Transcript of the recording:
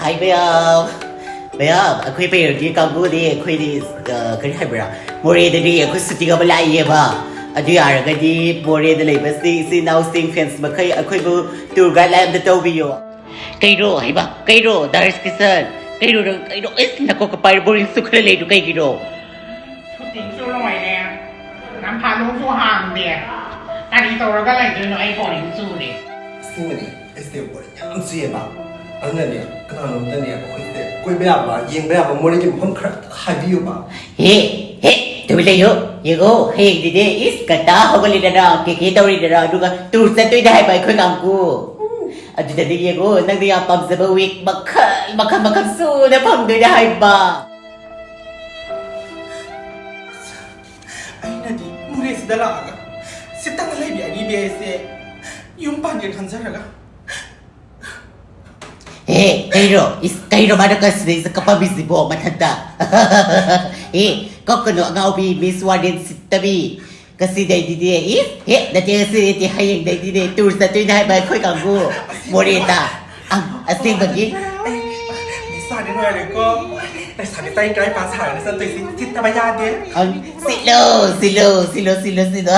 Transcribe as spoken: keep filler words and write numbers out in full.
ꯍꯥꯏ ꯃꯌꯥꯝ, ꯃꯌꯥꯝ, ꯑꯩꯈꯣꯏ ꯄꯩꯔꯣꯗꯤ ꯀꯥꯡꯕꯨꯗꯤ ꯑꯩꯈꯣꯏꯗꯤ, ꯑ, ꯀꯔꯤ ꯍꯥꯏꯕ꯭ꯔꯥ, ꯃꯣꯔꯦꯗꯗꯤ ꯑꯩꯈꯣꯏ ꯁꯨꯇꯤꯡ ꯑꯃ ꯂꯥꯛꯏꯌꯦꯕ꯫ ꯑꯗꯨ ꯌꯥꯔꯒꯗꯤ ꯃꯣꯔꯦꯗ ꯂꯩꯕꯁꯤꯡ, ꯏꯆꯤꯟ ꯏꯅꯥꯎꯁꯤꯡ, ꯐꯦꯟꯁ ꯃꯈꯩ ꯑꯩꯈꯣꯏꯕꯨ ꯇꯨꯔ ꯒꯥꯏꯗ ꯂꯥꯏꯟ ꯑꯝꯇ ꯇꯧꯕꯤꯌꯣ꯫ ꯀꯩꯅꯣ ꯍꯥꯏꯕ, ꯀꯩꯅꯣ ꯗꯥꯔꯁ ꯀꯤꯁꯟ, ꯀꯩꯅꯣ ꯅꯪ, ꯀꯩꯅꯣ ꯏꯁ ꯅꯀꯣꯛꯀ ꯄꯥꯏꯔ ꯕꯣꯔꯤꯡꯁꯨ ꯈꯔ ꯂꯩꯗꯨ ꯀꯩꯒꯤꯅꯣ? ꯁꯨꯇꯤꯡꯁꯨ ꯂꯣꯏꯔꯦ, ꯅꯝꯐꯥꯂꯣꯡꯁꯨ ꯍꯥꯡꯗꯦ, ꯀꯔꯤ ꯇꯧꯔꯒ ꯂꯩꯗꯣꯏꯅꯣ? ꯑꯩ ꯕꯣꯔꯤꯡ ꯆꯨꯔꯦ꯫ ꯑꯁꯦꯡꯕꯅꯦ, ꯑꯩꯁꯦ ꯕꯣꯔꯤꯡ ꯌꯥꯝ ꯆꯨꯏꯌꯦꯕ꯫ ꯑꯗꯨꯅꯅꯦ, ꯀꯅꯥꯅꯣꯝꯇꯅꯦ ꯑꯩꯈꯣꯏꯁꯦ ꯀꯣꯏꯕ ꯌꯥꯕ, ꯌꯦꯡꯕ ꯌꯥꯕ ꯃꯣꯔꯦꯒꯤ ꯃꯐꯝ ꯈꯔ ꯍꯥꯏꯕꯤꯌꯨꯕ꯫ ꯍꯦ, ꯍꯦ, ꯇꯨꯃꯤꯟ ꯂꯩꯌꯨ꯫ ꯌꯦꯡꯉꯣ, ꯍꯌꯦꯡꯗꯤꯅꯦ, ꯏꯁ, ꯀꯇꯥ ꯍꯧꯒꯠꯂꯤꯗꯅ, ꯀꯦꯀꯦ ꯇꯧꯔꯤꯗꯅ, ꯑꯗꯨꯒ ꯇꯨꯔ ꯆꯠꯇꯣꯏꯅꯦ ꯍꯥꯏꯕ ꯑꯩꯈꯣꯏ ꯀꯥꯡꯕꯨ꯫ ꯑꯗꯨꯗꯗꯤ ꯌꯦꯡꯉꯣ, ꯅꯪꯅ ꯌꯥꯝ ꯄꯥꯝꯖꯕ ꯋꯤꯛ ꯃꯈꯜ, ꯃꯈꯜ, ꯃꯈꯜ ꯁꯨꯅ ꯐꯪꯗꯣꯏꯅꯦ ꯍꯥꯏꯕ꯫ ꯑꯩꯅꯗꯤ ꯃꯣꯔꯦꯁꯤꯗ ꯂꯥꯛꯑꯒ ꯁꯤꯠꯇꯅ ꯂꯩꯕꯤ ꯑꯔꯤꯕꯤ ꯑꯩꯁꯦ ꯌꯨꯝ ꯄꯥꯟꯒꯦ ꯈꯟꯖꯔꯒ꯫ ꯑꯦ, ꯀꯩꯔꯣ? ꯏꯁ, ꯀꯩꯔꯣ ꯃꯥꯅ ꯀꯁꯤꯗꯩꯁꯤꯗ ꯀꯞꯄꯝꯃꯤꯁꯤꯕꯣ ꯃꯊꯟꯇ? ꯑꯦ, ꯀꯞꯀꯅꯨ ꯑꯉꯥꯎꯕꯤ, ꯃꯤꯁ ꯋꯥꯔꯗꯦꯟ ꯁꯤꯠꯇꯕꯤ꯫ ꯀꯁꯤꯗꯩꯗꯤꯗꯤ, ꯏꯁ, ꯍꯦ, ꯅꯠꯇꯦ, ꯀꯁꯤꯗꯩꯗꯤ ꯍꯌꯦꯡꯗꯩꯗꯤꯅꯦ ꯇꯨꯔ ꯆꯠꯇꯣꯏꯅꯦ ꯍꯥꯏꯕ ꯑꯩꯈꯣꯏ ꯀꯥꯡꯕꯨ ꯃꯣꯔꯦꯗ꯫ ꯑꯪ, ꯑꯁꯦꯡꯕꯒꯤ꯫ ꯑꯩ ꯂꯩꯁꯥꯕꯤ ꯂꯣꯏꯔꯦꯀꯣ꯫ ꯂꯩꯁꯥꯕꯤ ꯇꯥꯏ ꯀꯔꯥꯏ ꯄꯥ ꯁꯥꯔꯒ ꯆꯠꯇꯣꯏꯁꯤ? ꯊꯤꯠꯇꯕ ꯌꯥꯗꯦ꯫ ꯑꯪ, ꯁꯤꯠꯂꯣ, ꯁꯤꯠꯂꯣ, ꯁꯤꯠꯂꯣ, ꯁꯤꯠꯂꯣ, ꯁꯤꯠꯂꯣ꯫